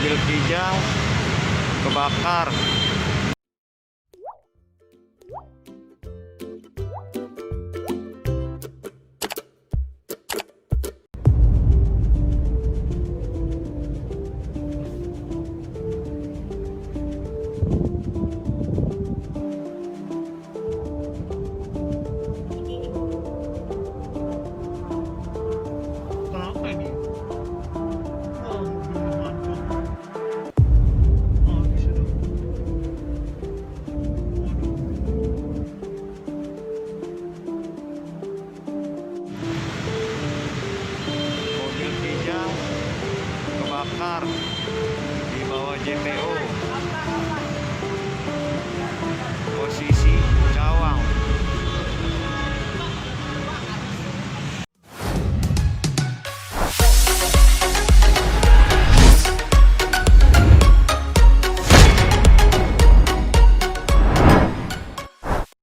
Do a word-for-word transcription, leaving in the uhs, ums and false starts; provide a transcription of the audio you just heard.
Mobil Kijang kebakar. Kenapa ini? Wah, mobil mati. Ah, bisa dong. Waduh. Mobil Kijang kebakar di bawah J P O.